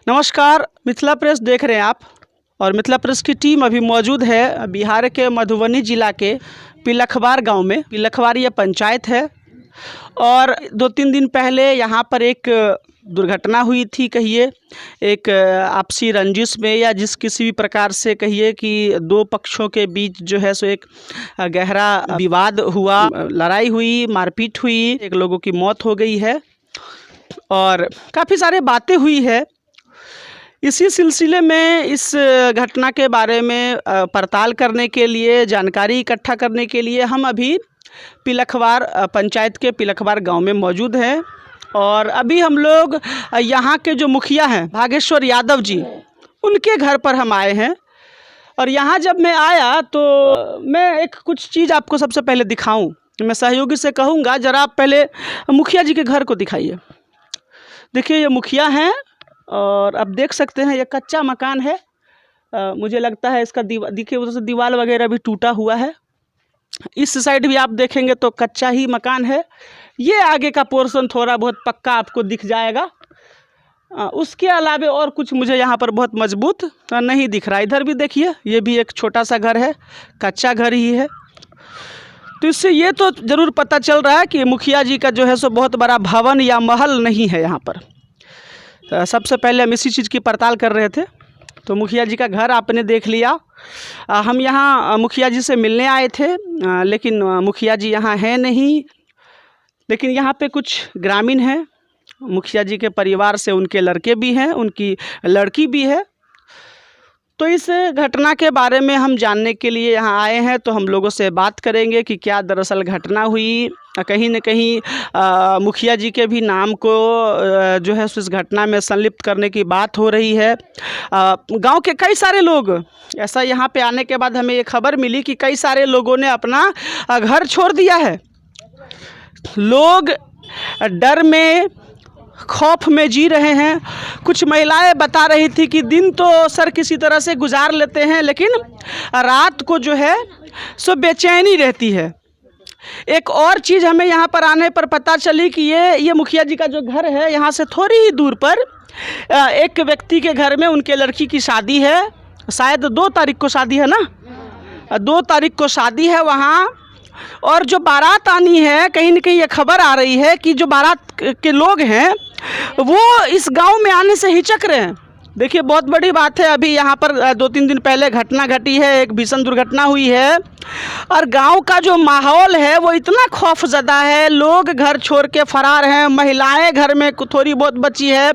नमस्कार, मिथिला प्रेस देख रहे हैं आप और मिथिला प्रेस की टीम अभी मौजूद है बिहार के मधुबनी जिला के पिलखवार गांव में। पिलखवार ये पंचायत है और 2-3 दिन पहले यहाँ पर एक दुर्घटना हुई थी, कहिए एक आपसी रंजिश में या जिस किसी भी प्रकार से कहिए कि दो पक्षों के बीच जो है सो एक गहरा विवाद हुआ, लड़ाई हुई, मारपीट हुई, एक लोगों की मौत हो गई है और काफ़ी सारे बातें हुई है। इसी सिलसिले में इस घटना के बारे में पड़ताल करने के लिए, जानकारी इकट्ठा करने के लिए हम अभी पिलखवार पंचायत के पिलखवार गांव में मौजूद हैं और अभी हम लोग यहाँ के जो मुखिया हैं भागेश्वर यादव जी, उनके घर पर हम आए हैं। और यहाँ जब मैं आया तो मैं एक कुछ चीज़ आपको सबसे पहले दिखाऊं, मैं सहयोगी से कहूँगा ज़रा आप पहले मुखिया जी के घर को दिखाइए। देखिए ये मुखिया हैं और आप देख सकते हैं ये कच्चा मकान है। मुझे लगता है इसका देखिए उधर से दीवार वगैरह भी टूटा हुआ है। इस साइड भी आप देखेंगे तो कच्चा ही मकान है। ये आगे का पोर्शन थोड़ा बहुत पक्का आपको दिख जाएगा, उसके अलावे और कुछ मुझे यहाँ पर बहुत मजबूत नहीं दिख रहा। इधर भी देखिए ये भी एक छोटा सा घर है, कच्चा घर ही है। तो इससे ये तो ज़रूर पता चल रहा है कि मुखिया जी का जो है सो बहुत बड़ा भवन या महल नहीं है यहाँ पर। सबसे पहले हम इसी चीज़ की पड़ताल कर रहे थे। तो मुखिया जी का घर आपने देख लिया। हम यहाँ मुखिया जी से मिलने आए थे, लेकिन मुखिया जी यहाँ हैं नहीं। लेकिन यहाँ पे कुछ ग्रामीण हैं, मुखिया जी के परिवार से उनके लड़के भी हैं, उनकी लड़की भी है। तो इस घटना के बारे में हम जानने के लिए यहाँ आए हैं। तो हम लोगों से बात करेंगे कि क्या दरअसल घटना हुई। कहीं न कहीं मुखिया जी के भी नाम को जो है इस घटना में संलिप्त करने की बात हो रही है। गांव के कई सारे लोग, ऐसा यहाँ पे आने के बाद हमें ये खबर मिली कि कई सारे लोगों ने अपना घर छोड़ दिया है। लोग डर में, खौफ में जी रहे हैं। कुछ महिलाएं बता रही थी कि दिन तो सर किसी तरह से गुजार लेते हैं, लेकिन रात को जो है सो बेचैनी रहती है। एक और चीज़ हमें यहाँ पर आने पर पता चली कि ये मुखिया जी का जो घर है, यहाँ से थोड़ी ही दूर पर एक व्यक्ति के घर में उनके लड़की की शादी है। शायद 2 तारीख को शादी है ना, 2 तारीख को शादी है वहाँ। और जो बारात आनी है, कहीं न कहीं ये खबर आ रही है कि जो बारात के लोग हैं वो इस गांव में आने से हिचक रहे हैं। देखिए बहुत बड़ी बात है, अभी यहाँ पर 2-3 दिन पहले घटना घटी है, एक भीषण दुर्घटना हुई है और गांव का जो माहौल है वो इतना खौफजदा है। लोग घर छोड़ के फरार हैं, महिलाएं घर में थोड़ी बहुत बची है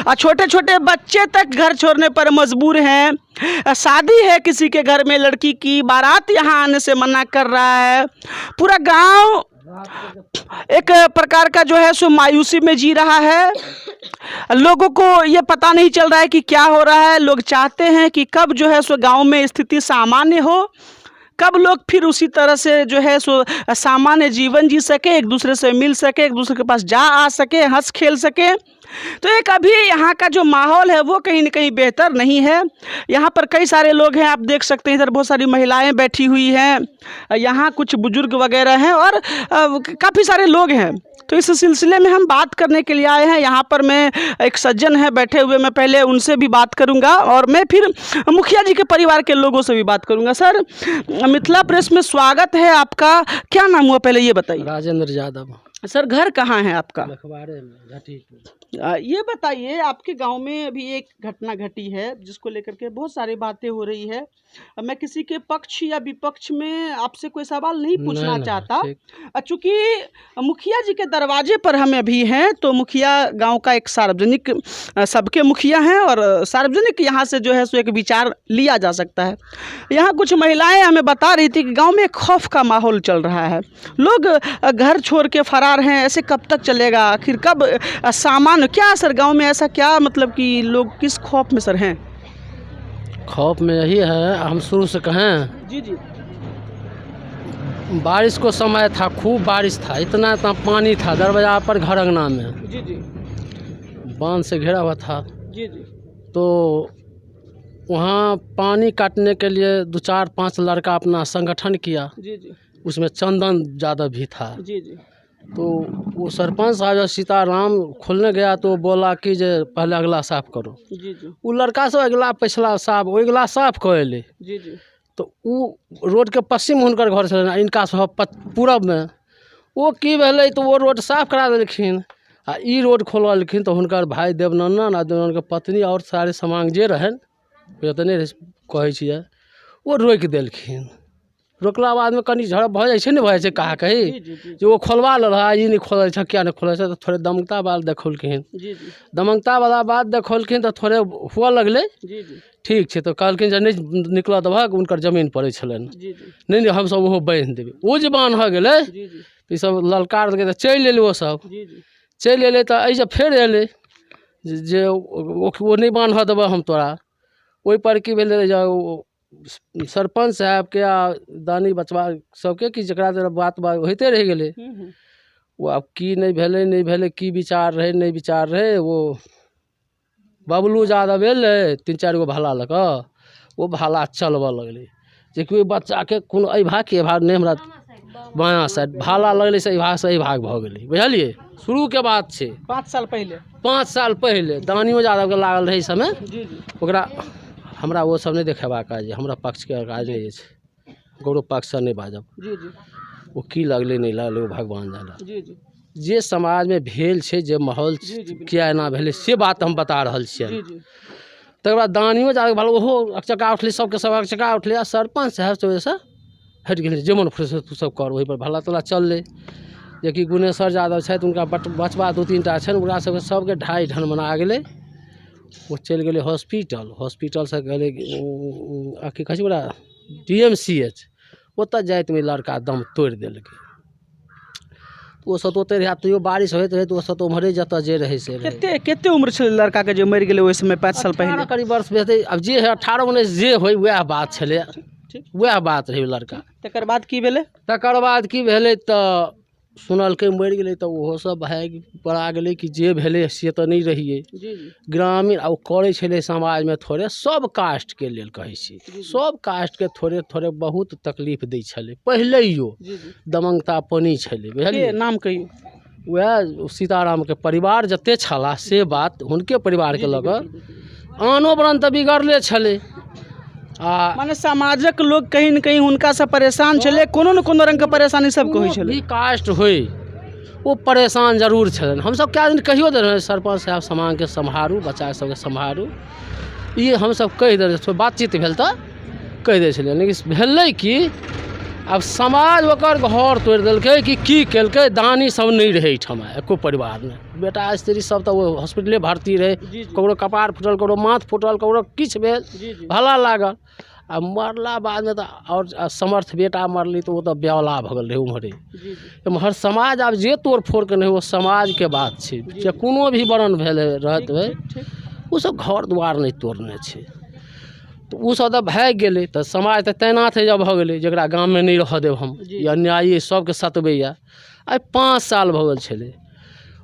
और छोटे-छोटे बच्चे तक घर छोड़ने पर मजबूर हैं। शादी है किसी के घर में लड़की की, बारात यहाँ आने से मना कर रहा है। पूरा गांव एक प्रकार का जो है सो मायूसी में जी रहा है। लोगों को ये पता नहीं चल रहा है कि क्या हो रहा है। लोग चाहते हैं कि कब जो है सो गांव में स्थिति सामान्य हो, कब लोग फिर उसी तरह से जो है सो सामान्य जीवन जी सके, एक दूसरे से मिल सके, एक दूसरे के पास जा आ सके, हंस खेल सके। तो एक अभी यहाँ का जो माहौल है वो कहीं न कहीं बेहतर नहीं है। यहाँ पर कई सारे लोग हैं, आप देख सकते हैं इधर बहुत सारी महिलाएं बैठी हुई हैं, यहाँ कुछ बुजुर्ग वगैरह हैं और काफ़ी सारे लोग हैं। तो इस सिलसिले में हम बात करने के लिए आए हैं। यहाँ पर मैं एक सज्जन है बैठे हुए, मैं पहले उनसे भी बात करूँगा और मैं फिर मुखिया जी के परिवार के लोगों से भी बात करूँगा। सर, मिथिला प्रेस में स्वागत है आपका। क्या नाम हुआ पहले ये बताइए? राजेंद्र यादव। सर, घर कहाँ है आपका? लखवाड़े में, घाटीपुर। ये बताइए, आपके गांव में अभी एक घटना घटी है जिसको लेकर के बहुत सारी बातें हो रही है। मैं किसी के पक्ष या विपक्ष में आपसे कोई सवाल नहीं पूछना नहीं, चाहता। ठीक। चूँकि मुखिया जी के दरवाजे पर हम अभी हैं, तो मुखिया गांव का एक सार्वजनिक, सबके मुखिया हैं और सार्वजनिक यहाँ से जो है सो एक विचार लिया जा सकता है। यहाँ कुछ महिलाएं हमें बता रही थी कि गांव में खौफ का माहौल चल रहा है, लोग घर छोड़ के फरार हैं। ऐसे कब तक चलेगा, आखिर कब सामान क्या सर गांव में ऐसा क्या मतलब कि लोग किस खौफ में सर हैं? खौफ में यही है, हम शुरू से कहें। जी जी। बारिश को समय था, खूब बारिश था, इतना इतना पानी था दरवाजा पर, घर अंगना में। जी जी। बांध से घिरा हुआ था। जी जी। तो वहाँ पानी काटने के लिए 2-4-5 लड़का अपना संगठन किया। जी जी। उसमें चंदन यादव भी था। जी जी। तो वो सरपंच साहब जब सीताराम खोलने गया तो बोला कि जे पहले अगला साफ करो। जी जी। ओ लड़का सब अगिला पछिला साफ, ओहि अगिला साफ कऽ एलै। जी जी। तऽ ओ रोडके पश्चिम हुनकर घर छलनि आ हिनका सभक पूरबमे। ओ की भेलै तऽ ओ रोड साफ करा देलखिन आ ई रोड खोललखिन तऽ हुनकर भाय देवनन्दन आ देवनन्दनके पत्नी आओर सारे समांग जे रहनि, जतने कहै छियै, ओ रोकि देलखिन। रोकला बादमे कनि झड़प भऽ जाइ छै ने, भऽ जाइ छै कहा कही जी जी जी जे ओ खोलवा लेलह, ई नहि खोलै छै, किया नहि खोलै छै? तऽ थोड़े दमकता बात देखौलखिन। जी जी। दमकतावला बात देखौलखिन तऽ थोड़े हुअ लगलै। जी जी। ठीक छै, तऽ कहलखिन जे नहि निकलऽ देबहक, हुनकर जमीन पड़ै छलनि। जी जी। नहि नहि, हमसभ ओहो बान्हि देबै। ओ जे बान्हऽ गेलै जी जी। तऽ ईसभ ललकार देलकै तऽ चलि एलै ओसभ। जी जी। चलि एलै तऽ एहिसँ फेर एलै जे ओ नहि बान्हऽ देबऽ हम तोरा। ओहिपर की भेलै जे ओ सरपञ्च साहेबके आ दानी बचबा सबके कि जकरा जकरा बात बात होइते रहि गेलै। हूँ हूँ ओ आब की नहि भेलै, नहि भेलै, की विचार रहै, नहि विचार रहै, ओ बबलू यादव एलै 3-4 गो भाला लऽ कऽ, ओ भाला चलबऽ लगलै जेकि ओहि बच्चाके कोनो एहि भाग कि एहि भाग नहि, हमरा बायाँ साइड भाला लगलै, से एहि भागसँ एहि भाग भऽ गेलै, बुझलियै? शुरूके बात छै। 5 साल पहिले। 5 साल पहिले दानियो यादवके लागल रहै समय। जी जी। ओकरा हमरा ओ सब नहि देखेबाक काज अइ, हमरा पक्षके काज नहि अछि, ककरो पक्षसँ नहि बाजब। जी जी। ओ की लगलै नहि लगलै ओ भगवान जानै। जी जी। जे समाजमे भेल छै, जे माहौल जी जी बिल्कुल। किया एना भेलै से बात हम बता रहल छियनि। जी जी। तकर बाद दानियो जादव भाल ओहो अकचका उठलै, सबके सब अकचका उठलै आ सरपञ्च साहेब से ओहिसँ हटि गेलै, जे मन फुरसत तू सब कर। ओहिपर भल्ला तल्ला चललै जेकि गुणेश्वर यादव छथि, हुनका बचबा 2-3 टा छनि, ओकरा सबके सबके ढाइ ढन मना गेलै। ओ चलि गेलै हॉस्पिटल, हॉस्पिटलसँ गेलै की कहै छै ओकरा DMCH, ओतऽ जाइतमे लड़का दम तोड़ि देलकै। ओसभ तऽ ओतहि रहै, तैयो बारिश होइत रहै तऽ ओसभ तऽ ओम्हरे जतऽ जे रहै से रहै। कते कते उम्र छलै लड़काके जे मरि गेलै ओहि समय 5 साल 18 पहिले? करीब वर्ष हेतै, आब जे हइ 18-19 जे होइ वएह बात छलै, वएह बात रहै ओ लड़का। तकर बाद की भेलै? तकर बाद की भेलै तऽ सुनलकै मरि गेलै तऽ ओहो सब भागि पड़ा गेलै कि जे भेलै से तऽ नहि रहियै। जी जी। ग्रामीण आ ओ करै छलै समाजमे थोड़े सब कास्टके लेल कहै छी, सब कास्टके थोड़े थोड़े बहुत तकलीफ दै छलै पहिलैयो। जी जी। दमंगतापनी छलै, के बुझलियै? नाम कहियौ। वएह सीतारामके परिवार जते छलाह से बात हुनके परिवारके लऽ कऽ आनो ब्रह्म तऽ बिगड़ले छलै। आ माने समाजक लोक कहीं न कहीं हुनकासँ परेशान छलै, कोनो ने कोनो रङ्गके परेशानी सबके होइ कोनो छलै। भी कास्ट होइ ओ परेशान जरूर छलनि। हमसभ कए दिन कहियो देने सरपञ्च साहेब समाजके सम्हारू, बच्चा सबके सम्हारू, ई हमसभ कहि देने, बातचीत भेल तऽ कहि दै छलियै। लेकिन भेलै कि आब समाज ओकर घर तोड़ि देलकै कि की केलकै, दानी सब नहि रहै एहिठमा एको परिवार नहि, बेटा स्त्री सब तऽ ओ हॉस्पिटले भर्ती रहै, जी जी। ककरो कपार फूटल, ककरो माथ फूटल, ककरो किछु भेल, जी जी। भला लागल। आ मरला बादमे तऽ आओर समर्थ बेटा मरलै तऽ ओ तऽ ब्यौला भऽ गेल रहै ओम्हरे। जी जी। एम्हर समाज आब जे तोड़ फोड़ के नहि, ओ समाजके बात छै, जे कोनो भी वर्ण भेल रहत होइ ओसभ घर दुआर नहि तोड़ने छै। तऽ ओसभ तऽ भागि गेलै तऽ समाज तऽ तैनात जब भऽ गेलै जकरा गाममे नहि रहऽ देब हम, ई अन्यायी सबके सतबैए। आइ 5 साल भऽ गेल छलै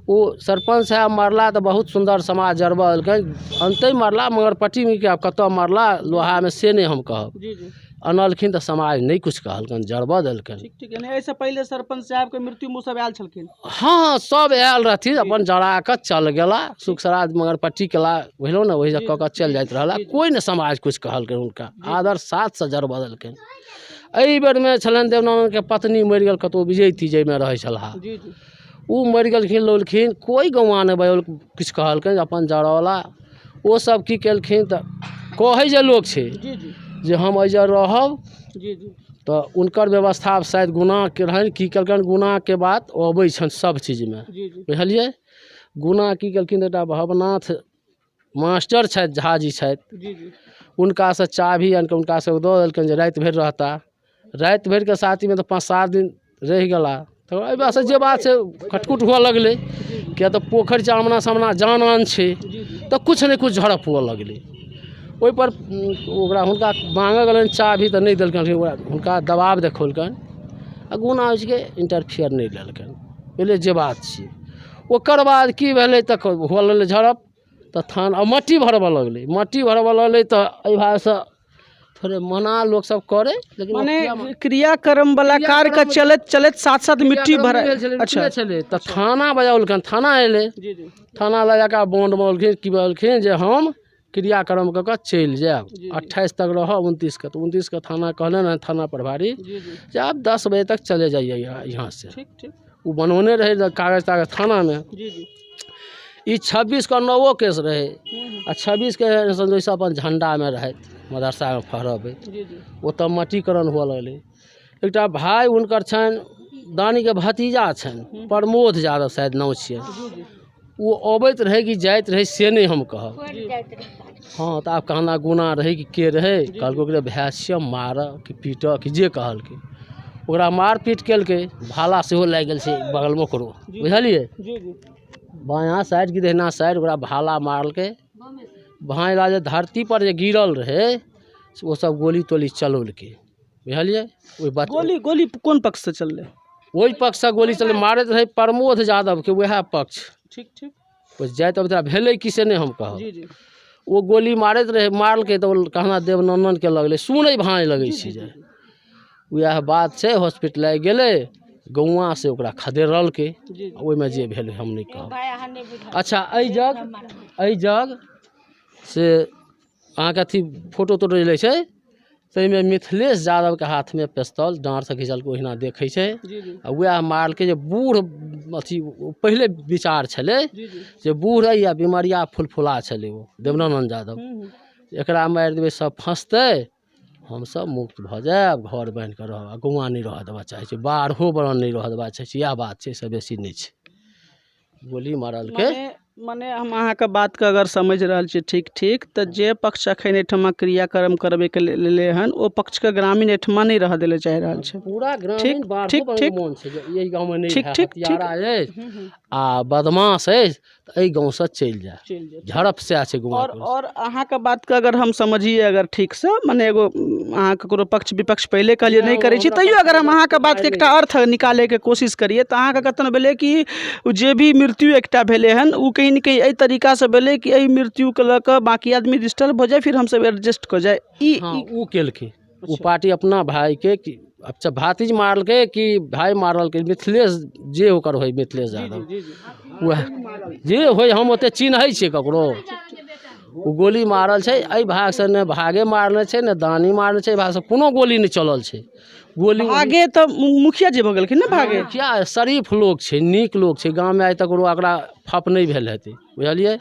ओ सरपञ्च साहेब मरला तऽ बहुत सुन्दर समाज जरबऽ देलकनि, अनतै मरला मगर पट्टीमे कि आब कतऽ मरला लोहामे से नहि हम कहब। जी जी। अनलखिन तऽ समाज नहि किछु कहलकनि, जरबऽ देलकनि। ठीक ठीक। यानी एहिसँ पहिले सरपञ्च साहेबके मृत्युमे सब आयल छलखिन? हँ, सब आयल रहथिन, अपन जरा कऽ चल गेला, सुख सराज मगर पट्टी केला, बुझलहुँ ने, ओहि कऽ कऽ चलि जाइत रहला, कोइ नहि समाज किछु कहलकै, हुनका आदर साथसँ जरबऽ देलकनि। एहि बेरमे छलनि देवनारायणके पत्नी मरि गेल कतहु विजय तीजयमे रहै छलाह, जी जी। ओ मरि गेलखिन लौलखिन, कोइ गौआँ नहि बजल किछु कहलकनि, अपन जरौला। ओसब की केलखिन तऽ कहै जे लोक छै जी जी। जे हम एहिजे रहब जी जी। तऽ हुनकर व्यवस्था शायद गुनाहके रहनि, की केलकनि गुनाहके बात अबै छनि सब चीजमे, जी जी। बुझलियै? गुनाह की केलखिन तऽ एकटा भवनाथ मास्टर छथि, झाजी छथि, जी जी। हुनकासँ चाभी आनिकऽ हुनका से दऽ देलकनि जे राति भरि रहता, राति भरिके साथीमे तऽ 5-7 दिन रहि गेला। तऽ एहि बातसँ जे बात छै खटकुट हुअ लगलै, किया तऽ पोखरि छै आमना सामना जान आन छै, तऽ किछु ने किछु झड़प हुअ लगलै। ओहिपर ओकरा हुनका माँगऽ गेलनि चाभी तऽ नहि देलकनि, ओकरा हुनका दबाव देखौलकनि आ गुना उसके इंटरफेयर नहि लेलकनि, बुझलियै जे बात छियै। ओकर बाद की भेलै तऽ हुअ लगलै झड़प, तऽ थान आ मट्टी भरबऽ लगलै, मट्टी भरबऽ लगलै तऽ एहि भागसँ थोड़े मना लोक सब करे, लेकिन माने क्रियाक्रम वाला कार के चलैत चलैत साथ साथ मिट्टी भरा। अच्छा छलै तऽ थाना बजाओलखिन, थाना एलै, जी जी थाना लऽ जाकऽ बॉन्ड बनलखिन, की बनलखिन जे हम क्रियाक्रम कऽ कऽ चलि जायब, 28 तक रहब, 29के। तऽ 29के थाना कहलनि हँ, थाना प्रभारी जी जी जे आप 10 बजे तक चले जाइए यहाँ से। ठीक ठीक। ओ बनौने रहै कागज तागज थानामे। जी जी। ई 26के नवो केस रहै आ 26के ओहिसँ अपन झण्डामे रहथि, मदरसामे फहरबैत। जी जी। ओतऽ मट्टीकरण हुअ लगलै। एकटा भाय हुनकर छनि, दानीके भतीजा छनि, प्रमोद यादव शायद नाम छियै। जी जी। ओ अबैत रहै कि जाइत रहै से नहि हम कहब। हँ, तऽ आब कहना गुना रहै कि के रहै, कहलकै ओकरे भाय छियै, मारऽ कि पीटऽ कि जे कहलकै, ओकरा मारपीट केलकै, भाला सेहो लागि गेल छै बगलमे ओकरो, बुझलियै? जी जी। बायाँ साइड कि दहिना साइड ओकरा भाला मारलकै। भाँइ जे धरती पर जे गिरल रहै से ओ सब गोली तोली चलौलकै, बुझलियै? ओहि बात गोली गोली कोन पक्ष से चललै? ओहि पक्षसँ गोली चलै, मारैत रहै प्रमोद यादवके उएह पक्ष। ठीक ठीक। ओ जाइत अबैत भेलै कि से नहि हम कहब। जी जी। ओ गोली मारैत रहै, मारलकै तऽ ओ कहना देवनन्दनके लगलै, सुनै भाँज लगै छै जे उएह बात छै। हॉस्पिटल लागि गेलै, गौआँ से ओकरा खदेड़लकै, जी। ओहिमे जे भेल हम नहि कहब। अच्छा, एहि जग से अहाँके अथी फोटो तोटो जे लै छै ताहिमे मिथिलेश यादवके हाथमे पिस्तौल डाँड़सँ घिचलकै, ओहिना देखै छै। जी जी। आ उएह मारलकै जे बूढ़ अथी पहिले विचार छलै जी जी। जे बूढ़ अइ आ बिमरिया फुलफुला छलै ओ देवनानन्द यादव, एकरा मारि देबै सब फँसतै, हमसब मुक्त भऽ जायब, घर बान्हि कऽ रहब, आ गौआँ नहि रहऽ देबऽ चाहै छै, बारहो बरन नहि रहऽ देबऽ चाहै छै। इएह बात छै, एहिसँ बेसी नहि छै। गोली मारलकै। मने हम अहाँके बातके अगर समझि रहल छी ठीक ठीक, तऽ जे पक्ष एखन एहिठमा क्रियाक्रम करबैके लेले हन ओ पक्षके ग्रामीण एहिठमा नहि रहऽ दै लए चाहि रहल छै। पूरा ग्रामीण बारहो ठीक, बरन ठीक। मोन छै जे एहि गाँवमे नहि ठीक, रहए, ठीक, हत्यारा अछि आ बदमाश अछि तऽ एहि गाँवसँ चलि जाय, चलि जाय। झड़प सएह छै गाँव। और अहाँके बातके अगर हम समझिए अगर ठीकसँ, मने एगो अहाँ ककरो पक्ष विपक्ष पहिले कहलियै नहि करै छी, तैयो अगर हम अहाँके बातके एकटा अर्थ निकालैके कोशिश करियै तऽ अहाँके कथन भेलै कि जे भी मृत्यु एकटा भेलै हन ओ कहीं ने कहीं एहि तरीकासँ भेलै कि एहि मृत्युके लऽ कऽ बाँकी आदमी डिस्टर्ब भऽ जाय, फिर हमसब एडजस्ट कऽ जाय। ई हँ, ओ केलकै ओ पार्टी अपना भाइके कि अच्छा भातिज मारलकै कि भाय मारलकै, मिथिलेश जे ओकर होइ, मिथिलेश यादव वएह जे होइ, हम ओतेक चिन्है छियै ककरो। ओ गोली मारल छै एहि भागसँ, ने भागे मारने छै ने दानी मारने छै, एहि भागसँ कोनो गोली नहि चलल छै। गोली भागे तऽ मुखिया जी भऽ गेलखिन ने भागे। मुखिया शरीफ लोक छै, नीक लोक छै, गाममे आइ तक ओकरा फप नहि भेल हेतै, बुझलियै?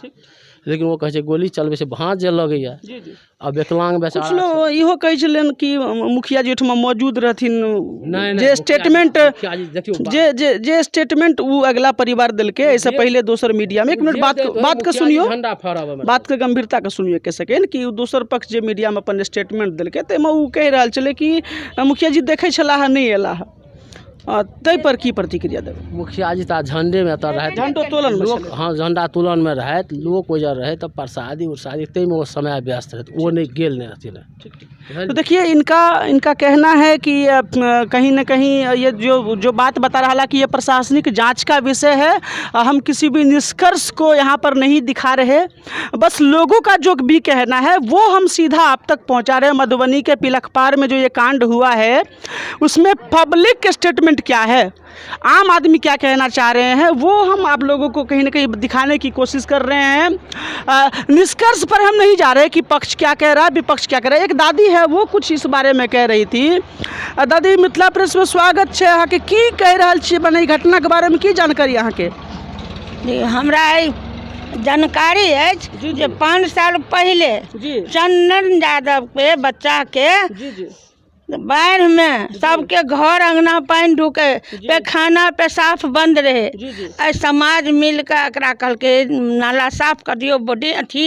लेकिन ओ कहै छै गोली चलबै छै, भाँज जे लगैए जी जी। आ विकलांग कुछ बेचारा लोग इहो कहै छलनि कि मुखिया जी ओहिठमा मौजूद रहथिन, नहि, जे स्टेटमेंट मुखिया जी देखियौ जे जे जे स्टेटमेंट ओ अगला परिवार देलकै एहिसँ पहिले दोसर मीडियामे, एक मिनट बात बातके सुनियौ, झंडा फहराबऽमे बातके गंभीरताके सुनियौ एक सेकेंड, कि ओ दोसर पक्ष जे मीडियामे अपन स्टेटमेंट देलकै ताहिमे ओ कहि रहल छलै कि मुखिया जी देखै छलाह हँ, नहि अयलाह हँ। ताहि पर की प्रतिक्रिया देबै? मुखिया जी तऽ झंडेमे एतऽ रहथि, झंडोत्तोलनमे लोक छलै। हँ, झंडा तोलनमे रहथि, लोक ओहि जगह रहै तऽ प्रसादी उरसादी ताहिमे ओ समय व्यस्त रहथि, ओ नहि गेल नहि रहथिन। तो देखिए इनका इनका कहना है कि कहीं ना कहीं ये जो जो बात बता रहा कि ये प्रशासनिक जांच का विषय है, हम किसी भी निष्कर्ष को यहाँ पर नहीं दिखा रहे, बस लोगों का जो भी कहना है वो हम सीधा आप तक पहुँचा रहे हैं। मधुबनी के पिलखपार में जो ये कांड हुआ है उसमें पब्लिक स्टेटमेंट क्या है, आम आदमी क्या कहना चाह रहे हैं, वो हम आप लोगों को कहीं ना कहीं दिखाने की कोशिश कर रहे हैं। निष्कर्ष पर हम नहीं जा रहे कि पक्ष क्या कह रहा है, विपक्ष क्या कह रहा है। एक दादी है वो कुछ इस बारे में कह रही थी। दादी, मिथिला प्रेस में स्वागत छै अहाँके, की कहि रहल छियै, मने ई घटनाके बारेमे की जानकारी अहाँके? जी, हमरा ई जानकारी अछि जे 5 साल पहिले जी चंदन यादव के बच्चा के जी जी बाढ़ि में सबके घर अंगना पानि ढुके, पैखाना पेशाब बंद रहे। जी जी। एहि समाज मिल कऽ एकरा कहलकै नाला साफ कऽ दियौ, बॉडी अथी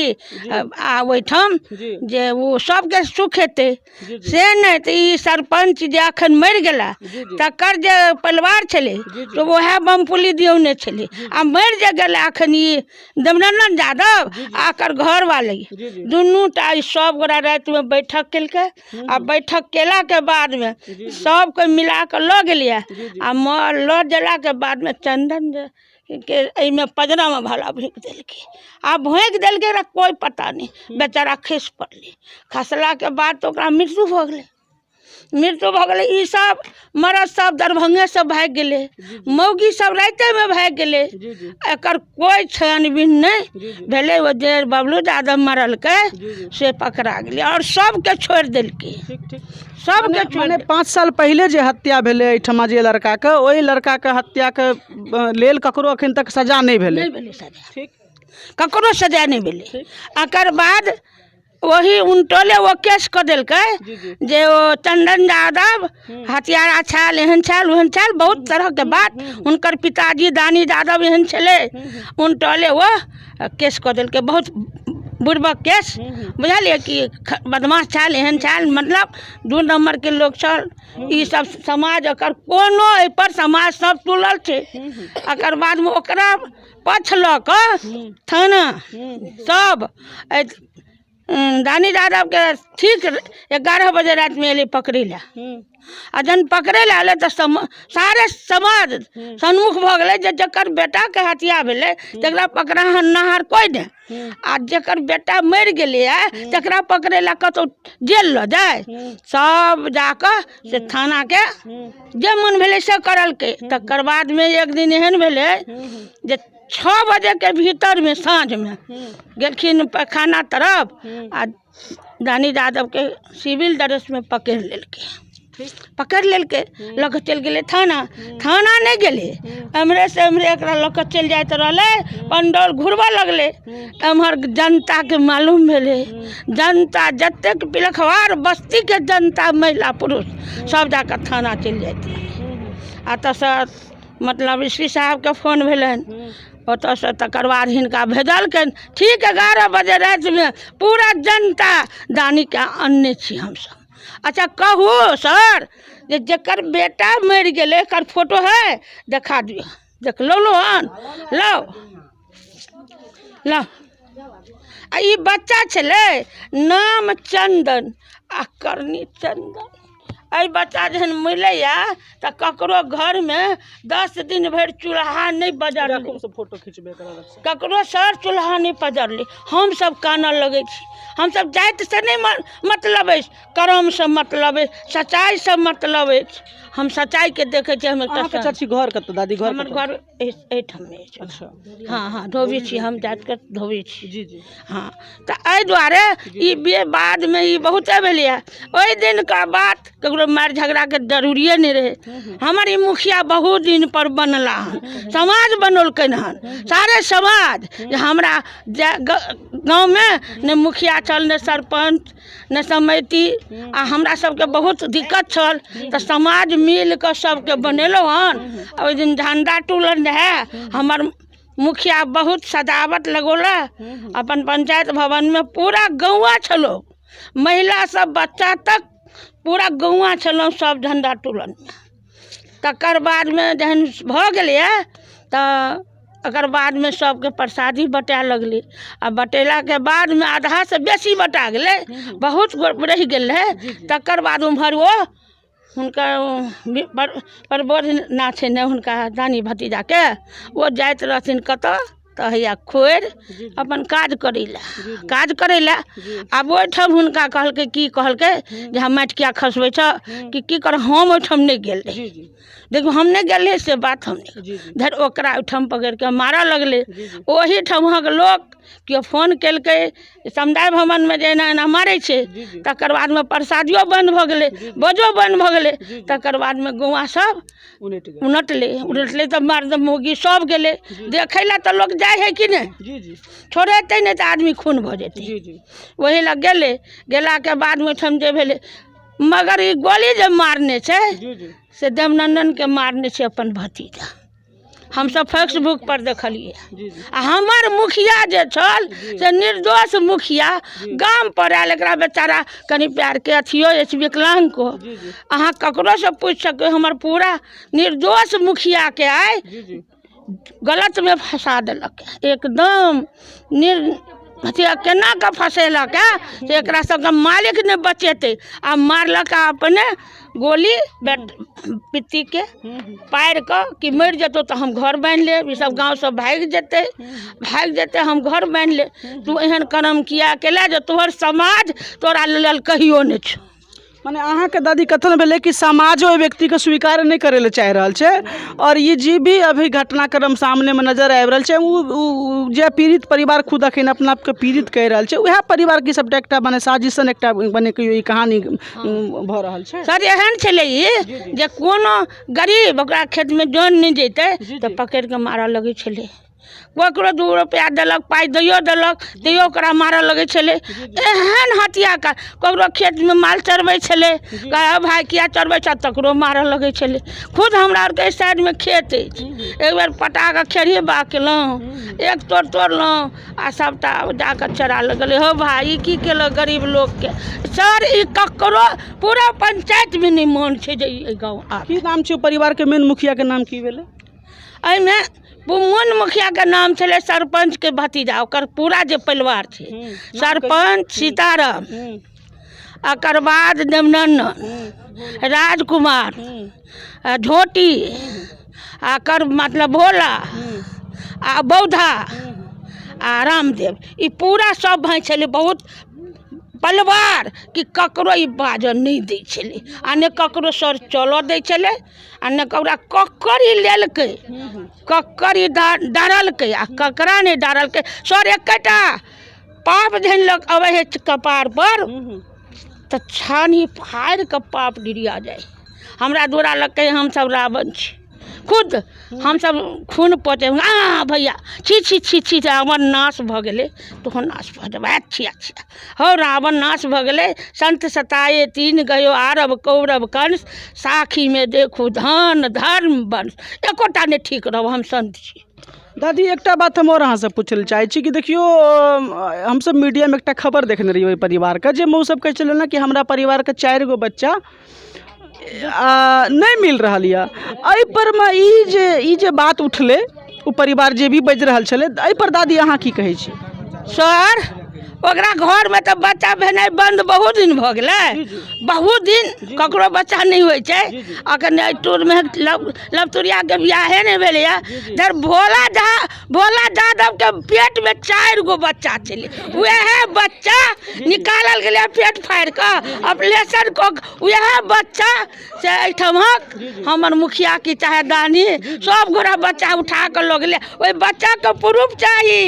आ ओहिठाम जी जे ओ सबके सुख हेतै, जी जी। से नहि तऽ ई सरपञ्च जे अखन मरि गेला जी जी। तकर जे परिवार छलै जी, जी। तऽ उएह बमपुली दियौने छलै, आ मरि जे गेलै अखन ई देवनन्दन यादव आ एकर घरवाली जी जी। दुनू टा ई सब गोटा रातिमे बैठक केलकै, आ बैठक केलाके बादमे सबके मिला कऽ लऽ गेलियै, आ लऽ गेलाके बादमे चंदन जे के एहिमे पजरामे भाला भोँकि देलकै। आ भोँकि देलकै, ओकरा कोइ पता नहि, बेचारा खसि पड़लै। खसलाके बाद तऽ ओकरा मृत्यु भऽ गेलै, मृत्यु भऽ गेलै। ईसब मरद सब दरभंगेसँ भागि गेलै, मौगी सब रातिएमे भागि गेलै। एकर कोइ छानबीन नहि भेलै। ओ जे बबलू यादव मरलकै से पकड़ा गेलै आओर सबके छोड़ि देलकै, सबके छोड़ि। मने 5 साल पहिले जे हत्या भेलै एहिठमा जे लड़काके, ओहि लड़काके हत्याके लेल ककरो एखन तक सजा नहि भेलै। नहि भेलै सजा, ठीक, ककरो सजा नहि भेलै। एकर बाद वही उनटोले ओ केस कऽ देलकै जे ओ चन्दन यादव हत्यारा छल, एहन छल ओहन छल, बहुत तरहके बात। हुनकर पिताजी दानी यादव एहन छलै। उनटोले ओ केस कऽ देलकै, बहुत बुड़बक केस, बुझलियै कि बदमाश छल, एहन छल, मतलब 2 नम्बरके लोक छल। ई सब समाज एकर कोनो एहिपर समाज सब तुलल छै। एकर बादमे ओकरा पक्ष लऽ कऽ थाना सब दानी यादवके ठीक 11 बजे रातिमे एलै पकड़ै लए। आ जहन पकड़ै लए एलै तऽ सारे समाज सन्मुख भऽ गेलै जे जकर बेटाके हत्या भेलै तकरा पकड़निहार कोइ नहि, आ जकर बेटा मरि गेलैए तकरा पकड़ै लए कतहु जेल लऽ जाइ। सब जाकऽ से थानाके जे मन भेलै से करलकै। तकर बादमे एक दिन एहन भेलै जे 6 बजेके भीतरमे साँझमे गेलखिन पैखाना तरफ आ रानी यादवके सिविल ड्रेसमे पकड़ि लेलकै, पकड़ि लेलकै, लऽ कऽ चलि गेलै थाना। थाना नहि गेलै, एम्हरेसँ एम्हरे एकरा लऽ कऽ चलि जाइत रहलै, पंडौल घुरबऽ लगलै। एम्हर जनताके मालूम भेलै, जनता जतेक पिलखवार बस्तीके जनता महिला पुरुष सब जाकऽ थाना चलि जाइत रहलै। आ एतऽसँ मतलब एस पी साहबके फोन भेलनि, ओतऽसँ तकर बाद हिनका भेजलकनि। ठीक 11 बजे रातिमे पूरा जनता दानीके अनने छी हमसब। अच्छा कहू सर जे जकर बेटा मरि गेलै एकर फोटो है, देखा दियौ। देख लौलहुँ हन, लौ लौ। आ ई बच्चा छलै नाम चन्दन आ करनी चन्दन। एहि बच्चा जहन मिलैए तऽ ककरो घरमे 10 दिन भरि चूल्हा नहि बजरलै, फोटो खिचबै ककरो सर चूल्हा नहि पजरलै। हमसब कानऽ लगै छी। हमसब जातिसँ नहि मतलब अछि, कर्मसँ मतलब अछि, सच्चाइसँ मतलब अछि। हम सच्चाइके देखै छियै। हम एकटा अहाँके चाची घर कतऽ, दादी घर? हमर घर एहिठाम अछि। अच्छा। हँ हँ, धोबी छी हम, जातिके धोबी छी। जी जी। हँ, तऽ एहि दुआरे ई बादमे ई बहुते भेलैए। ओहि दिनका बात ककरो मारि झगड़ाके जरूरिए नहि रहै। हमर ई मुखिया बहुत दिनपर बनला हन, समाज बनौलकनि हन, सारे समाज। जे हमरा गाँवमे नहि मुखिया छल, नहि सरपञ्च, नहि समिति, आ हमरा सबके बहुत दिक्कत छल, तऽ समाज मिल कऽ सबके बनेलहुँ हन। आ ओहि दिन झण्डा टूलन रहए। हमर मुखिया बहुत सजावट लगौलक अपन पंचायत भवनमे। पूरा गौआँ छलहुँ, महिला सब बच्चा तक पूरा गौआँ छलहुँ सब झण्डा टूलनमे। तकर बादमे जहन भऽ गेलैए तऽ एकर बादमे सबके परसादी बँटाए लगलै। आ बँटेलाके बादमे आधासँ बेसी बँटा गेलै, बहुत रहि गेल रहै। तकर बाद ओम्हर ओ हुनकर प्रबोध नाथ छै ने हुनका दानी भतीजाके, ओ जाइत रहथिन कतऽ तऽ हैया खोरि अपन काज करै लए, काज करै लए। आब ओहिठाम हुनका कहलकै की कहलकै जे हम माटि किया खसबै छऽ कि की कर। हम ओहिठाम नहि गेल रही, देखियौ हम नहि गेल रही से बात हम नहि। धरि ओकरा ओहिठाम पकड़िके मारऽ लगलै। ओहिठामक लोक केओ फोन केलकै समुदाय भवनमे जे एना एना मारै छै। तकर बादमे परसादियो बन्द भऽ गेलै, बोझो बन्द भऽ गेलै। तकर बादमे गौआँ सब उनटलै, उनटलै तऽ मर्द मौगी सब गेलै देखै लए। तऽ लोक जाइ हइ कि नहि? छोड़ेतै नहि तऽ आदमी खून भऽ जेतै। ओही लए गेलै। गेलाके बादमे ओहिठाम जे भेलै, मगर ई गोली जे मारने छै से देवनन्दनके मारने छै अपन भतीजा। हमसब फेसबुक पर देखलियै। आ हमर मुखिया जे छल से निर्दोष मुखिया गाम पर आयल। एकरा बेचारा कनि पैरके अथियो अछि, विकलांग को। अहाँ ककरोसँ पूछि सकै, हमर पूरा निर्दोष मुखियाके आइ गलतमे फँसा देलक एकदम निर। अथी केना कऽ फँसेलक हँ से एकरा सबके मालिक नहि बचेतै। आ मारलक आ अपने गोली बेट पित्तीके पारि कऽ कि मरि जेतौ तऽ हम घर बान्हि लेब, ईसब गाँवसँ भागि जेतै, भागि जेतै हम घर बान्हि लेब। तू एहन कर्म किया केला जे तोहर समाज तोरा लेल कहियो नहि छौ। मने अहाँके दादी कथन भेलै कि समाजो ओहि व्यक्तिके स्वीकार नहि करै लए चाहि रहल छै, आओर ई जे भी अभी घटनाक्रम सामनेमे नजर आबि रहल छै ओ जे पीड़ित परिवार खुद अखन अपना आपके पीड़ित कहि रहल छै, उएह परिवारके सबटा एकटा मने साजिशन एकटा मने कहियौ ई कहानी भऽ रहल छै। सर एहन छलै ई जे कोनो गरीब ओकरा खेतमे जन नहि जैतै तऽ पकड़िके मारऽ लगै छलै। ककरो 2 रुपैआ देलक, पाइ दैयो देलक, तैयो ओकरा मारऽ लगै छलै। एहन हत्या का ककरो खेतमे माल चरबै छलै, कहै भाय किया चरबै छह, तकरो मारऽ लगै छलै। खुद हमरा आरके एहि साइडमे खेत अछि, एक बेर पटा कऽ खेरही बाग केलहुँ, एक तोड़ तोड़लहुँ आ सभटा जाकऽ चरा लगलै। हौ भाय ई की केलक गरीब लोकके। सर ई ककरो पूरा पंचायतमे नहि मन छै जे ई गाँव आबै। की नाम छै परिवारके मेन मुखियाके नाम की भेलै? एहिमे मोन मुखियाके नाम छलै सरपञ्चके भतीजा, ओकर पूरा जे परिवार छै, सरपञ्च सीताराम, एकर बाद देवनन्दन, राजकुमार, झोटी, एकर मतलब भोला आ बौद्धा आ रामदेव, ई पूरा सब भाइ छलै। बहुत परिवार कि ककरो ई बाजऽ नहि दै छलै आ नहि ककरो सर चलऽ दै छलै आ नहि ककरा ककर ई लेलकै, ककर ई डारलकै आ ककरा नहि डारलकै। सर एकेटा पाप जहन लोक अबै हइ कपारपर तऽ छानी फाड़ि कऽ पाप डिरिया जाइ। हमरा दुअरा लग कहै हमसब रावण छी, खुद हमसब खून पोते, आ भैया छी छी छी छी रावण नाश भऽ गेलै, तोहर नाश भऽ जेबै, छिया छिया हौ रावण नाश भऽ गेलै। संत सताए तीन गयो आरब कौरव कंस, साखीमे देखू धन धर्म वंश, एकोटा नहि ठीक रहब, हम संत छी। दादी एकटा बात हम आओर अहाँसँ पूछै लए चाहै छी कि देखियौ हमसब मीडियामे एकटा खबर देखने रहियै ओहि परिवारके, जाहिमे ओसब कहै छलै ने कि हमरा परिवारके 4 गो बच्चा नहि मिल रहल यऽ। एहिपरमे ई जे बात उठलै, ओ परिवार जे भी बाजि रहल छलै, एहिपर दादी अहाँ की कहै छी? सर ओकरा घरमे तऽ बच्चा भेनाइ बन्द बहुत दिन भऽ गेलै, बहुत दिन ककरो बच्चा नहि होइ छै। अखन एहि टूरमे लवतुरियाके बियाहे नहि भेलैए। धर भोला यादवके पेटमे 4 गो बच्चा छलै, उएह बच्चा निकालल गेलै पेट फाड़ि कऽ ऑपरेशन कऽ, उएह बच्चा से एहिठामक हमर मुखिया की चाहे दानी सब गोरा बच्चा उठा कऽ लऽ गेलै। ओहि बच्चाके प्रूफ चाही,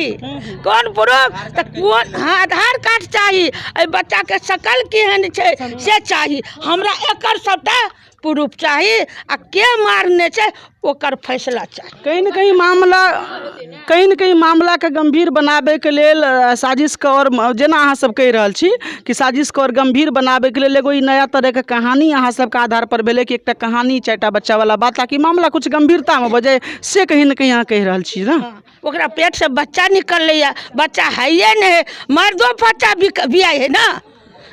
कोन प्रूफ तऽ कोन, हाँ आधार कार्ड चाही, एहि बच्चाके शकल केहन छै से चाही हमरा, एकर सबटा प्रूफ चाही आ के मारने छै ओकर फैसला चाही। कहीं ने कहीं मामला, कहीं ने कहीं मामलाके गम्भीर बनाबैके लेल साजिशके आओर जेना अहाँ सब कहि रहल छी कि साजिशके आओर गम्भीर बनाबैके लेल एगो ई नया तरहके कहानी अहाँ सबके आधार पर भेलै कि एकटा कहानी 4टा बच्चावला बात, ताकि मामला कुछ गम्भीरतामे भऽ जाय, से कहीं ने कहीं अहाँ कहि रहल छी ने। ओकरा पेटसँ बच्चा निकललैए, बच्चा हैये नहि है, मर्दो बच्चा बियाइ है ने,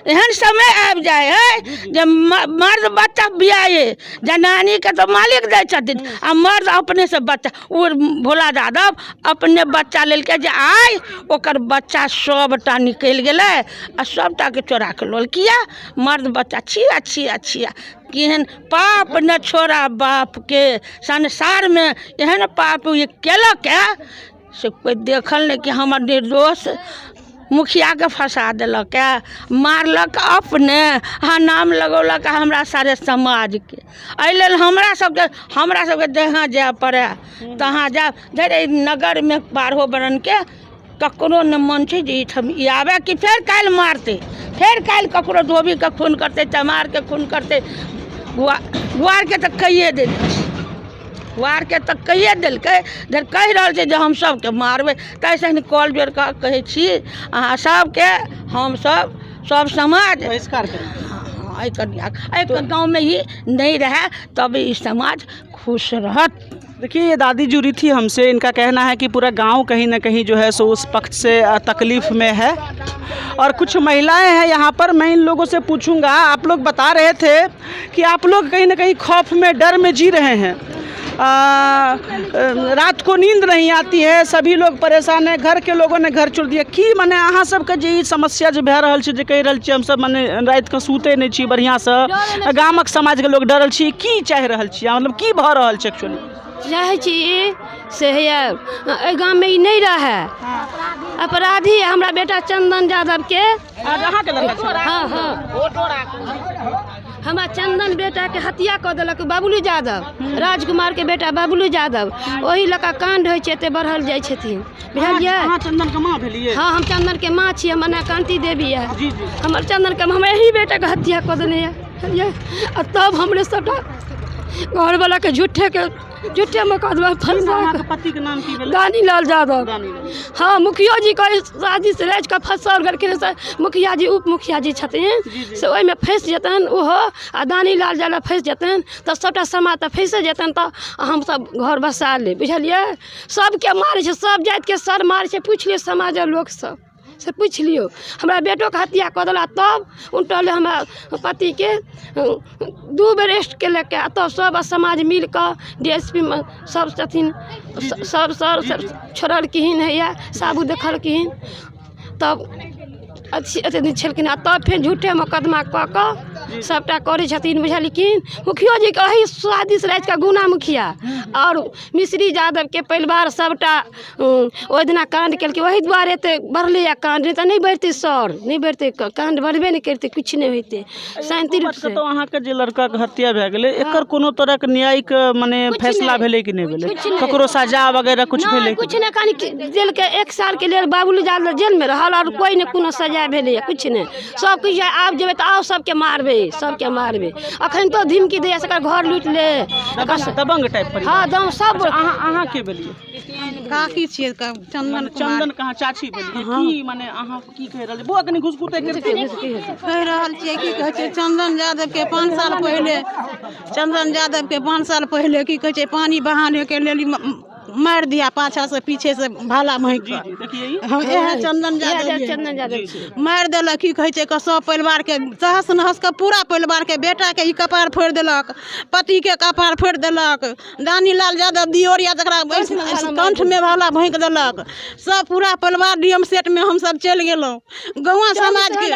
एहन समय आबि जाइ है जे मर्द बच्चा बियाइ है, जनानीके तऽ मालिक दै छथिन आ मर्द अपनेसँ बच्चा, ओ भोला यादव अपने बच्चा लेलकै जे आइ ओकर बच्चा सबटा निकलि गेलै आ सबटाके चोरा कऽ लऽ गेल। किया मर्द बच्चा छिया छिया छिया, केहन पाप न छोड़ा बापके, संसारमे एहन पाप ई केलक हँ से कोइ देखल नहि कि हमर निर्दोष मुखियाके फँसा देलक हँ, मारलक अपने आ नाम लगौलक हमरा सारे समाजके। एहि लेल हमरा सबके जहाँ जाय पड़य तहाँ जायब। धरि एहि नगरमे 12 वर्णके ककरो नहि मन छै जे एहिठाम ई आबय कि फेर काल्हि मारतै, फेर काल्हि ककरो धोबीके खून करतै, चमारके खून करतै, गुआरके तऽ कैये देने छै, गुआरके तऽ कैये देलकै, धरि कहि रहल छै जे हम सबके मारबै। ताहिसँ कॉल जोड़ि कऽ कहै छी अहाँ सबके, हमसब सब समाज बहिष्कार करै। हँ, एहि कन्या एहि गाँवमे ई नहि रहए तब ई समाज खुश रहत। देखिए ये दादी जुड़ी थी हमसे, इनका कहना है कि पूरा गांव कहीं ना कहीं जो है सो उस पक्ष से तकलीफ़ में है और कुछ महिलाएं हैं यहाँ पर। मैं इन लोगों से पूछूंगा, आप लोग बता रहे थे कि आप लोग कहीं ना कहीं खौफ में, डर में जी रहे हैं, रात को नींद नहीं आती है, सभी लोग परेशान है, घर के लोगों ने घर छोड़ दिया। की मने अहाँ सबके जे ई समस्या जे भए रहल छै, जे कहि रहल छी हमसब मने रातिके सुतै नहि छी बढ़िआँसँ, गामक समाजके लोक डरल छी, की चाहि रहल छी, मतलब की भऽ रहल छै एक्चुअली? चाहै छी से हैया एहि गाममे ई नहि रहए अपराधी। हमरा बेटा चन्दन यादवके, अहाँके लड़का छै? हँ, हमरा चन्दन बेटाके हत्या कऽ देलक बबलू यादव, राजकुमारके बेटा बबलू यादव। ओहि लऽ कऽ काण्ड होइ छै, एते बढ़ल जाइ छथिन, बुझलियै? अहाँ चन्दनके माँ भेलियै? हँ, हम चन्दनके माँ छी। हमर नाम कान्ति देवी यऽ। जी जी हमर चन्दनके, हमर एही बेटाके हत्या कऽ देने यऽ, बुझलियै? आ तब हमरे सबटा घरवलाके झूठेके झूठे मोकदमा फंसा। अहाँके पतिके नाम की भेलै? दानीलाल यादव। दानीलाल। हँ, मुखियो जी के साजिश रचि कऽ फँसाओल गेलखिन। से मुखिया जी, उप मुखिया जी छथिन, से ओहिमे फँसि जेतनि ओहो आ दानीलाल यादव फँसि जेतनि तऽ सभटा समाज तऽ फँसि जेतनि, तऽ हमसभ घर बसा लेब, बुझलियै? सभके मारै छै, सभ जातिके सर मारै छै। पुछि लियौ समाजक लोकसँ से पुछि लियौ। हमरा बेटोके हत्या कऽ देलक, तब उनटल हमरा पतिके 2 बेर अरेस्ट केलक आ तब सब समाज मिल कऽ डी एस पी सब छथिन, सब सर छोड़लखिन, हैया साबुत देखलखिन, तब अच्छी एते दिन छलखिन आ तब फेर झूठे मोकदमा कऽ कऽ सभटा करै छथिन, बुझलखिन? मुखियो जीके एही साजिश रचि कऽ गुना मुखिया आओर मिश्री यादवके परिवार सभटा ओहि दिना काण्ड केलकै। ओहि दुआरे एते बढ़लैए काण्ड, नहि तऽ नहि बढ़ितै सर, नहि बढ़ितै काण्ड, बढ़बे नहि करितै, किछु नहि होइतै शान्ति रूपसँ। कतौ अहाँके जे लड़काके हत्या भए गेलै, एकर कोनो तरहके न्यायिक मने फैसला भेलै कि नहि भेलै? किछु नहि। ककरो सजा वगैरह किछु भेलै? किछु नहि। कनि जेलके 1 सालके लेल बाबुल यादव जेलमे रहल आओर कोइ नहि कोनो सजा भेलैए, किछु नहि। सब किछु आब जेबै तऽ आब सबके मारबै, सबके मारबै। अखन तो धमकी दैए, सकर घर लूटि ले। दबंग टाइप पर? हँ, दम सब। अहाँ के भेलियै? काकी छियै चन्दन। चन्दन कहाँ चाची भेलियै? की मने अहाँ की कहि रहल छी? बौआ, कनि घुसकुते कहि रहल छियै। की कहै छै, चन्दन यादवके 5 साल पहिले, चन्दन यादवके 5 साल पहिले, की कहै छै, पानी बहानेके लेल मारि दिया पाछा से पीछे से भाला महक। देखिए। हम इएह चन्दन यादव। चन्दन यादव मारि देलक। की कहै छै, सब परिवारके तहस नहस कऽ पूरा परिवारके, बेटाके ई कपार फोड़ि देलक, पतिके कपार फोड़ि देलक। दानीलाल यादव दियोर या जकरा कंठमे भाला भोंकि देलक। सब पूरा परिवार डी एम सेटमे हमसब चलि गेलहुँ गौआँ समाजके।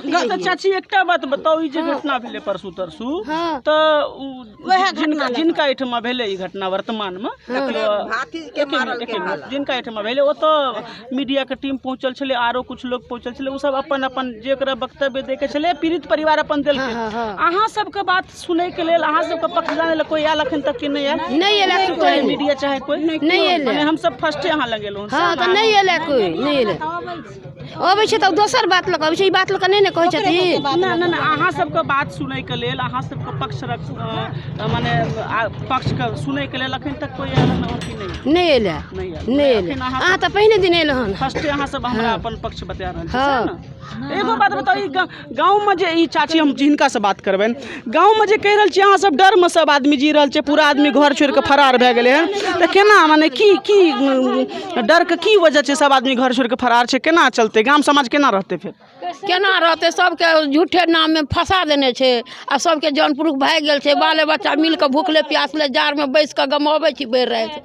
तऽ चाची, एकटा बात बताउ, ई जे घटना भेलै परसू तरसू, तऽ वएह जिनका एहिठमा भेलै ई घटना वर्तमानमे, जिनका एहिठमा भेलै, ओतऽ मीडियाके टीम पहुँचल छलै, आरो किछु लोक पहुँचल छलै। ओ सब अपन अपन जेकरा वक्तव्य दैके छलै, पीड़ित परिवार अपन देलकै। अहाँ सबके बात सुनैके लेल, अहाँ सबके पक्ष जानै लेल कोइ आयल अखन तक कि नहि आयल? नहि एलै कोइ। मीडिया चाहे कोइ नहि एलै। मने हमसब फर्स्टे अहाँ लग एलहुँ। हँ, तऽ नहि एलै कोइ, नहि एलै। अबै छै तऽ दोसर बात लऽ कऽ अबै छै, ई बात लऽ कऽ नहि ने कहै छथिन। नहि नहि नहि, अहाँ सबके बात सुनैके लेल, अहाँ सबके पक्ष रख मने पक्षके सुनैके लेल अखन तक कोइ आयल हन कि नहि? नहि एलै। नहि आयल? नहि एलै। अहाँ तऽ पहिने दिन एलहुँ हन। फर्स्टे अहाँ सब हमरा अपन पक्ष बता रहल छी। हँ। ने एगो बात बताउ, ई गाँवमे जे ई चाची, हम हिनकासँ बात करबनि, गाँवमे जे कहि रहल छी अहाँ सब डरमे सब आदमी जी रहल छै, पूरा आदमी घर छोड़ि कऽ फरार भए गेलै हन, तऽ केना मने की की डरके की वजह छै सब आदमी घर छोड़ि कऽ फरार छै? केना चलतै गाम समाज, केना रहतै फेर? केना रहतै? सबके झूठे नाममे फँसा देने छै आ सबके जन पुरुख भागि गेल छै। बाले बच्चा मिल कऽ भूखले प्यासले जाड़मे बैस कऽ गमबै छी भरि राति।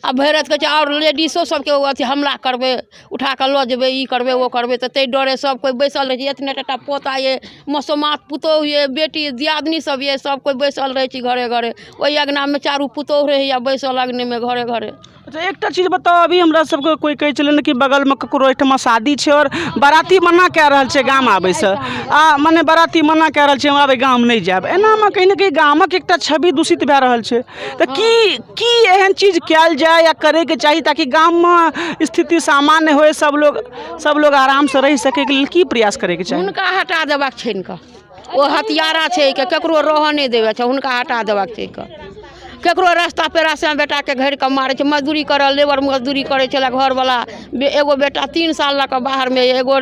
आ भरि राति कहै छै आओर लेडीजो सबके अथी हमला करबै, उठा कऽ लऽ जेबै, ई करबै, ओ करबै, तऽ ताहि डरे सब कोइ बैसल रहै छै। एतने टाटा पोता ये, मसोमात पुतोहु ये, बेटी दियादनी सब ये, सब कोइ बैसल रहै छी घरे घरे। ओहि अङ्गनामे चारू पुतोहु रहैया बैसल अङ्गनेमे घरे घरे। अच्छा, एकटा चीज बताउ, अभी हमरा सबके कोइ कहै छलै ने कि बगलमे ककरो एहिठमा शादी छै आओर बाराती मना कए रहल छै गाम आबैसँ, आ मने बाराती मना कए रहल छै, हम आब गाम नहि जायब। एनामे कहीं ने कहीं गामक एकटा छवि दूषित भए रहल छै, तऽ की की एहन चीज कयल जाय या करैके चाही ताकि गाममे स्थिति सामान्य होय, सब लोग आरामसँ रहि सकैके लेल की प्रयास करैके चाही? हुनका हटा देबाक छै ने, ओ हत्यारा छै के ककरो रहऽ नहि देबै छै। हुनका हटा देबाक छै। ककरो रास्ता पेरासँ बेटाके घेर कऽ मारै छै। मजदूरी करऽ, लेबर मजदूरी करै छलै घरवला। एगो बेटा 3 साल लऽ कऽ बाहरमे यऽ, एगो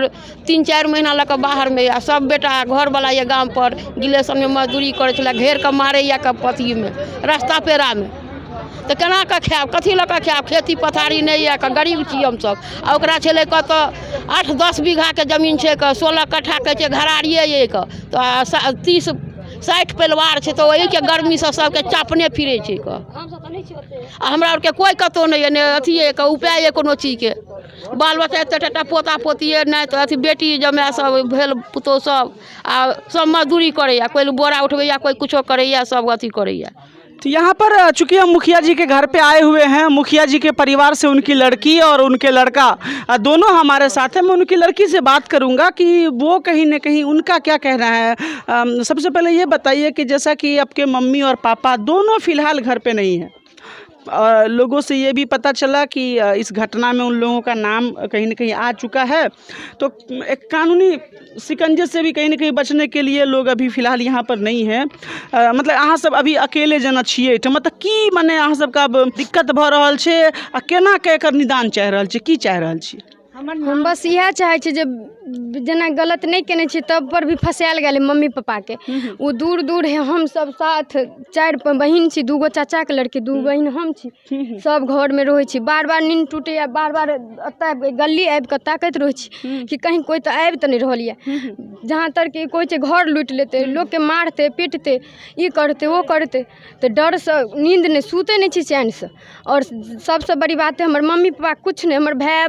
3-4 महीना लऽ कऽ बाहरमे यऽ, आ सब बेटा घरवला यऽ गामपर गिलेशनमे मजदूरी करै छलै। घेर कऽ मारैए कऽ अथीमे रास्ता पेरामे, तऽ केना कऽ खायब, कथी लऽ कऽ खायब? खेती पथारी नहि यऽ, गरीब छी हमसब। आ ओकरा छलै कतऽ 8-10 बीघाके जमीन छै, कऽ 16 कट्ठा कहै छै घरारिए यऽ कऽ, तऽ 30-60 परिवार छै, तऽ ओहिके गर्मीसँ सबके चापने फिरै छै कऽ। आ हमरा आरके कोइ कतहु नहि यऽ, नहि अथिएके उपाय यऽ कोनो चीजके। बाल बच्चा एते टा पोता पोती यऽ, नहि तऽ अथी बेटी जमाए सब भेल, पुतहु सब, आ सब मजदूरी करैए, कोइ बोरा उठबैए, कोइ किछो करैए, सब अथी करैए। तो यहाँ पर चूंकि हम मुखिया जी के घर पे आए हुए हैं, मुखिया जी के परिवार से उनकी लड़की और उनके लड़का दोनों हमारे साथ हैं। मैं उनकी लड़की से बात करूंगा कि वो कहीं ना कहीं उनका क्या कहना है। सबसे पहले ये बताइए कि जैसा कि आपके मम्मी और पापा दोनों फ़िलहाल घर पे नहीं हैं और लोगों से ये भी पता चला कि इस घटना में उन लोगों का नाम कहीं ना कहीं आ चुका है, तो एक कानूनी शिकंजे से भी कहीं ना कहीं बचने के लिए लोग अभी फ़िलहाल यहाँ पर नहीं है। मतलब अहाँ सब अभी अकेले जेना छियै एहिठाम, मतलब की मने अहाँ सबके आब दिक्कत भऽ रहल छै आ केना के एकर निदान चाहि रहल छी, की चाहि रहल छी? हम बस इएह चाहै छी जे जेना गलत नहि केने छी तब पर भी फसायल गेलै मम्मी पप्पाके, ओ दूर दूर है। हम सब साथ चारि बहिन छी, दूगो चाचाके लड़की, दू बहिन हम छी, सब घरमे रहै छी। बार बार नींद टूटैए, बार बार एतऽ गली आबिकऽ ताकैत रहै छी कि कहीं कोइ तऽ आबि तऽ नहि रहल यऽ। जहाँ तक कि कोइ छै घर लूटि लेतै, लोकके मारतै पीटतै, ई करतै ओ करतै, तऽ डरसँ नींद नहि, सुतै नहि छी चैनसँ। आओर सबसँ बड़ी बात, हमर मम्मी पप्पा किछु नहि, हमर भाय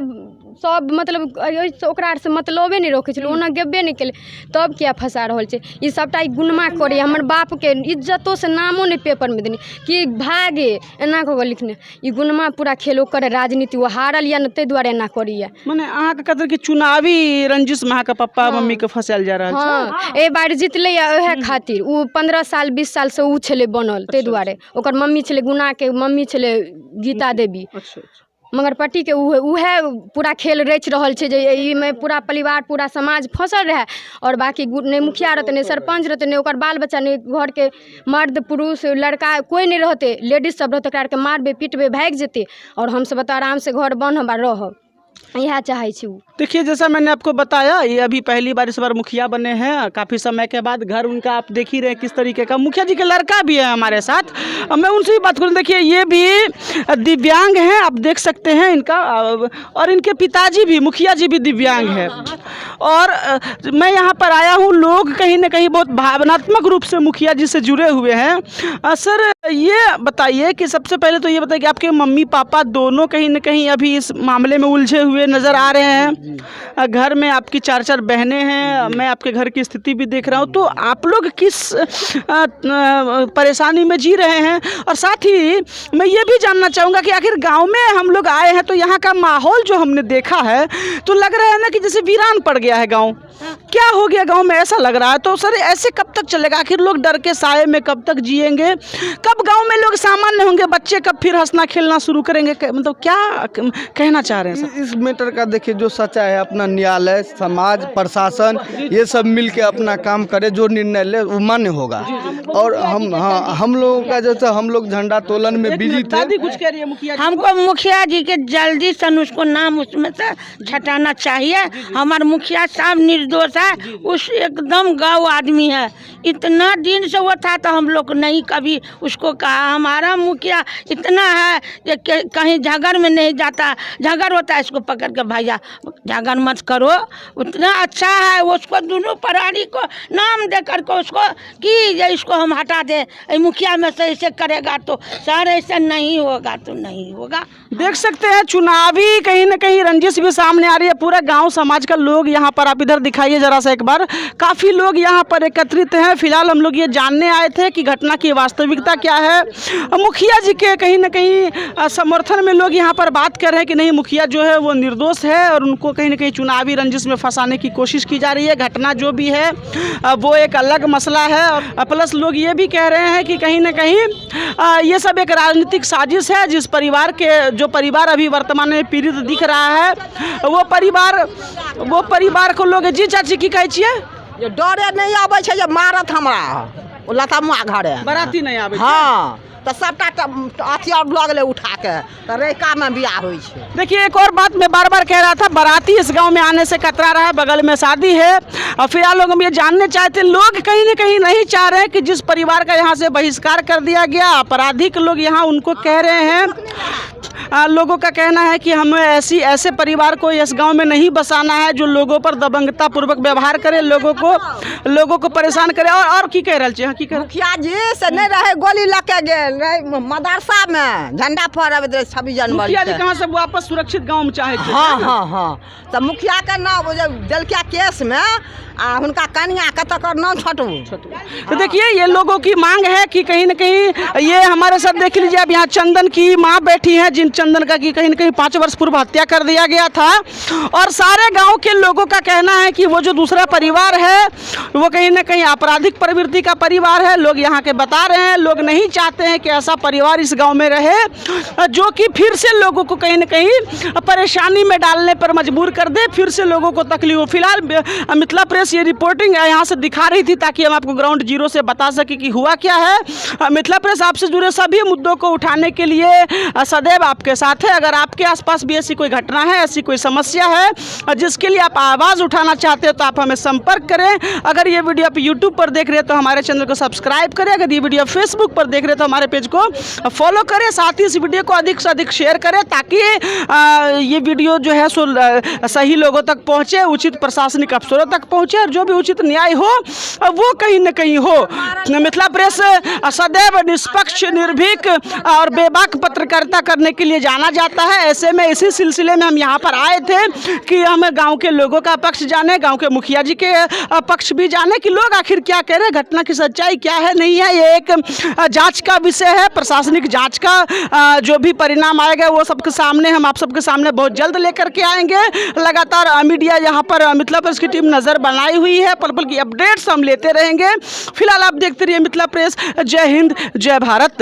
सब मतलब एहिसँ ओकरा आरसँ मतलबे नहि रखै छलै, ओना गेबे नहि केलै, तब किया फँसा रहल छै? ई सबटा ई गुनमा करैए। हमर बापके इज्जतोसँ नामो नहि पेपरमे देने कि भागे एना कऽ कऽ लिखने। ई गुनमा पूरा खेल ओकर राजनीति, ओ हारल यऽ ने ताहि दुआरे एना करैए। मने अहाँके कतऽ कि चुनावी रंजिशमे अहाँके पप्पा मम्मीके फँसायल जा रहल छै? हँ, एहि बार जितलै यऽ ओएह खातिर। ओ 15 साल 20 सालसँ ओ छलै बनल, ताहि दुआरे। ओकर मम्मी छलै गुनाके मम्मी छलै गीता देवी। अच्छा अच्छा। मगर पट्टीके उएह पूरा खेल रचि रहल छै जे एहिमे पूरा परिवार पूरा समाज फँसल रहए आओर बाँकी नहि मुखिया रहतै, नहि सरपञ्च रहतै, नहि ओकर बाल बच्चा, नहि घरके मर्द पुरुष लड़का कोइ नहि रहतै, लेडीज सब रहतै, ओकरा आरके मारबै पिटबै, भागि जेतै आओर हमसब एतऽ आरामसँ घर बान्हब आ रहब, इएह चाहै छी ओ। देखिए, जैसा मैंने आपको बताया, ये अभी पहली बार इस बार मुखिया बने हैं काफ़ी समय के बाद। घर उनका आप देख ही रहे हैं किस तरीके का। मुखिया जी के लड़का भी है हमारे साथ, अब मैं उनसे भी बात करूँ। देखिए, ये भी दिव्यांग हैं, आप देख सकते हैं इनका, और इनके पिताजी भी, मुखिया जी भी दिव्यांग हैं। और मैं यहाँ पर आया हूँ, लोग कहीं ना कहीं बहुत भावनात्मक रूप से मुखिया जी से जुड़े हुए हैं। सर, ये बताइए कि सबसे पहले तो ये बताइए कि आपके मम्मी पापा दोनों कहीं ना कहीं अभी इस मामले में उलझे हुए नज़र आ रहे हैं। घर में आपकी चार चार बहनें हैं, मैं आपके घर की स्थिति भी देख रहा हूँ, तो आप लोग किस परेशानी में जी रहे हैं? और साथ ही मैं ये भी जानना चाहूँगा कि आखिर गांव में हम लोग आए हैं तो यहाँ का माहौल जो हमने देखा है तो लग रहा है ना कि जैसे वीरान पड़ गया है गांव, क्या हो गया गांव में ऐसा लग रहा है। तो सर, ऐसे कब तक चलेगा? आखिर लोग डर के साये में कब तक जिएंगे? कब गांव में लोग सामान्य होंगे? बच्चे कब फिर हंसना खेलना शुरू करेंगे? मतलब क्या कहना चाह रहे हैं सर? इस मैटर का देखिए, जो सच्चाई है, अपना न्यायालय, समाज, प्रशासन, ये सब मिल के अपना काम करे, जो निर्णय ले वो मान्य होगा। और हम, हाँ, हम लोगों का जैसे हम लोग झंडा तोलन में एक बिजी मिनट, थे। दादी कुछ कह रही है मुखिया जी। हमको मुखिया जी के जल्दी से उसको नाम उसमें से छटाना चाहिए। हमारे मुखिया साहब निर्दोष है, उस एकदम गौ आदमी है। इतना दिन से वो था तो हम लोग नहीं कभी उसको कहा। हमारा मुखिया इतना है कि कहीं झगड़ में नहीं जाता। झगड़ होता है, इसको पकड़ के, भैया झगड़ मत करो, उतना अच्छा है। उसको दोनों प्राणी को नाम दे करके उसको कि ये इसको हम हटा दें ये मुखिया में से, ऐसे करेगा तो सर ऐसे नहीं होगा तो नहीं होगा। देख सकते हैं, चुनावी कहीं ना कहीं रंजिश भी सामने आ रही है। पूरा गांव समाज का लोग यहाँ पर, आप इधर दिखाइए जरा सा एक बार, काफ़ी लोग यहाँ पर एकत्रित हैं। फिलहाल हम लोग ये जानने आए थे कि घटना की वास्तविकता क्या है। मुखिया जी के कहीं ना कहीं समर्थन में लोग यहाँ पर बात कर रहे हैं कि नहीं, मुखिया जो है वो निर्दोष है और उनको कहीं ना कहीं चुनावी रंजिश में फंसाने की कोशिश की जा रही है। घटना जो भी है वो एक अलग मसला है और प्लस लोग ये भी कह रहे हैं कि कहीं ना कहीं ये सब एक राजनीतिक साजिश है। जिस परिवार के, जो परिवार अभी वर्तमान में पीड़ित दिख रहा है, वो परिवार को लोग। जी चाची, की कहै छियै? जे डरे नहि अबै छै जे मारत हमरा ओ लतामुआ घरे। बराती नहि आबै छै? हँ, तऽ सबटा तऽ अथी आओर लऽ गेलै उठा के, तऽ रैकामे बियाह होइ छै। देखिए, एक और बात मैं बार बार कह रहा था, बाराती इस गांव में आने से कतरा रहा है, बगल में शादी है। और फिलहाल लोग हम ये जानने चाहते हैं, लोग कहीं ना कहीं नहीं चाह रहे हैं कि जिस परिवार का यहाँ से बहिष्कार कर दिया गया, आपराधिक लोग यहाँ उनको कह रहे हैं। लोगों का कहना है कि हमें ऐसी ऐसे परिवार को इस गांव में नहीं बसाना है जो लोगों पर दबंगता पूर्वक व्यवहार करे, लोगों को परेशान करे। और की कह रहल छी अहाँ? की कह मुखिया जी से नहि रहै, गोली लऽ के गेल रहै मदरसामे, झंडा फहरबैत रहै 26 जनवरी मुखिया जी के। कहाँ सब वापस सुरक्षित गांव में चाहे छै? हँ, तऽ मुखियाके नाम ओ जे देलकै केसमे आ हुनका कनियाके, तकर नाम छँटबू। तो देखिए, ये लोगों की मांग है कि कहीं ना कहीं ये हमारे साथ देख लीजिए, अब यहाँ चंदन की माँ बैठी हैं, जिन चंदन का कि कहीं ना कहीं 5 वर्ष पूर्व हत्या कर दिया गया था और सारे गांव के लोगों का कहना है कि वो जो दूसरा परिवार है, वो कहीं ना कहीं आपराधिक प्रवृत्ति का परिवार है। लोग यहाँ के बता रहे हैं, लोग नहीं चाहते हैं कि ऐसा परिवार इस गाँव में रहे जो कि फिर से लोगों को कहीं ना कहीं परेशानी में डालने पर मजबूर कर दे, फिर से लोगों को तकलीफ हो। फिलहाल मिथिला प्रेस ये रिपोर्टिंग यहाँ से दिखा रही थी ताकि हम आपको ग्राउंड जीरो से बता सके कि हुआ क्या है। मिथिला प्रेस आपसे जुड़े सभी मुद्दों को उठाने के लिए सदैव आपके साथ है। अगर आपके आसपास भी ऐसी कोई घटना है, ऐसी कोई समस्या है जिसके लिए आप आवाज़ उठाना चाहते हो, तो आप हमें संपर्क करें। अगर ये वीडियो आप यूट्यूब पर देख रहे हैं तो हमारे चैनल को सब्सक्राइब करें। अगर ये वीडियो फेसबुक पर देख रहे हैं तो हमारे पेज को फॉलो करें। साथ ही इस वीडियो को अधिक से अधिक शेयर करें ताकि ये वीडियो जो है सो सही लोगों तक पहुँचे, उचित प्रशासनिक अफसरों तक पहुँचे और जो भी उचित न्याय हो वो कहीं ना कहीं हो। मिथिला प्रेस सदैव निष्पक्ष, निर्भीक और बेबाक पत्रकारिता करने के लिए जाना जाता है। ऐसे में इसी सिलसिले में हम यहाँ पर आए थे कि हम गांव के लोगों का पक्ष जाने, गांव के मुखिया जी के पक्ष भी जाने कि लोग आखिर क्या कह रहे हैं, घटना की सच्चाई क्या है, नहीं है। ये एक जांच का विषय है। प्रशासनिक जांच का जो भी परिणाम आएगा, वो सबके सामने, हम आप सबके सामने बहुत जल्द लेकर के आएंगे। लगातार मीडिया यहाँ पर मिथिला प्रेस की टीम नज़र बनाई हुई है। पल पल की अपडेट्स हम लेते रहेंगे। फिलहाल आप देखते रहिए मिथिला प्रेस। जय हिंद, जय भारत।